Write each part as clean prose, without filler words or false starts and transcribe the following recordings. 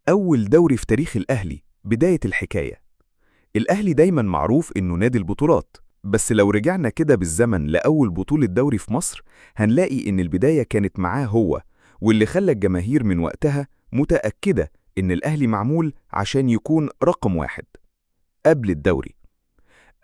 أول دوري في تاريخ الأهلي، بداية الحكاية. الأهلي دايما معروف إنه نادي البطولات، بس لو رجعنا كده بالزمن لأول بطولة دوري في مصر هنلاقي إن البداية كانت معاه هو، واللي خلى الجماهير من وقتها متأكدة إن الأهلي معمول عشان يكون رقم واحد. قبل الدوري،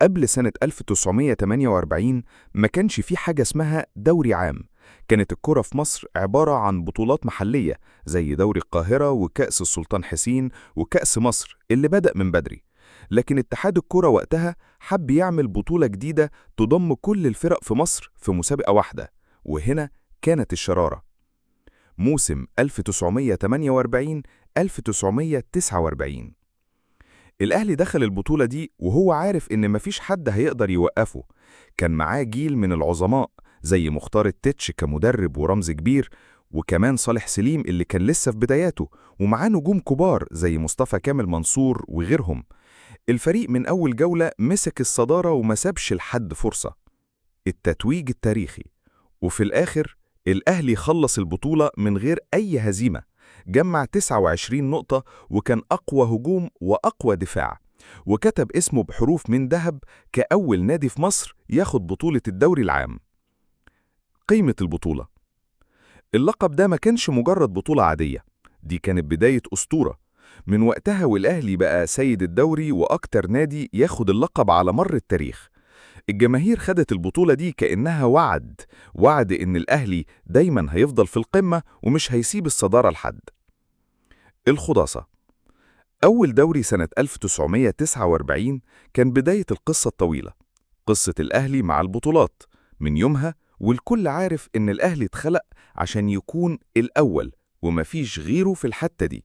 قبل سنة 1948 ما كانش في حاجة اسمها دوري عام. كانت الكرة في مصر عبارة عن بطولات محلية زي دوري القاهرة وكأس السلطان حسين وكأس مصر اللي بدأ من بدري. لكن اتحاد الكرة وقتها حب يعمل بطولة جديدة تضم كل الفرق في مصر في مسابقة واحدة، وهنا كانت الشرارة. موسم 1948 1949 الأهلي دخل البطولة دي وهو عارف إن مفيش حد هيقدر يوقفه. كان معاه جيل من العظماء زي مختار التتش كمدرب ورمز كبير، وكمان صالح سليم اللي كان لسه في بداياته، ومعاه نجوم كبار زي مصطفى كامل منصور وغيرهم. الفريق من أول جولة مسك الصدارة وما سابش لحد فرصة. التتويج التاريخي، وفي الآخر الأهلي خلص البطولة من غير أي هزيمة، جمع 29 نقطة وكان أقوى هجوم وأقوى دفاع، وكتب اسمه بحروف من ذهب كأول نادي في مصر ياخد بطولة الدوري العام. قيمة البطولة: اللقب ده ما كانش مجرد بطولة عادية، دي كانت بداية أسطورة. من وقتها والأهلي بقى سيد الدوري وأكتر نادي ياخد اللقب على مر التاريخ. الجماهير خدت البطولة دي كأنها وعد، وعد إن الأهلي دايما هيفضل في القمة ومش هيسيب الصدارة لحد. الخلاصة: أول دوري سنة 1949 كان بداية القصة الطويلة، قصة الأهلي مع البطولات. من يومها والكل عارف إن الأهلي اتخلق عشان يكون الأول ومفيش غيره في الحتة دي.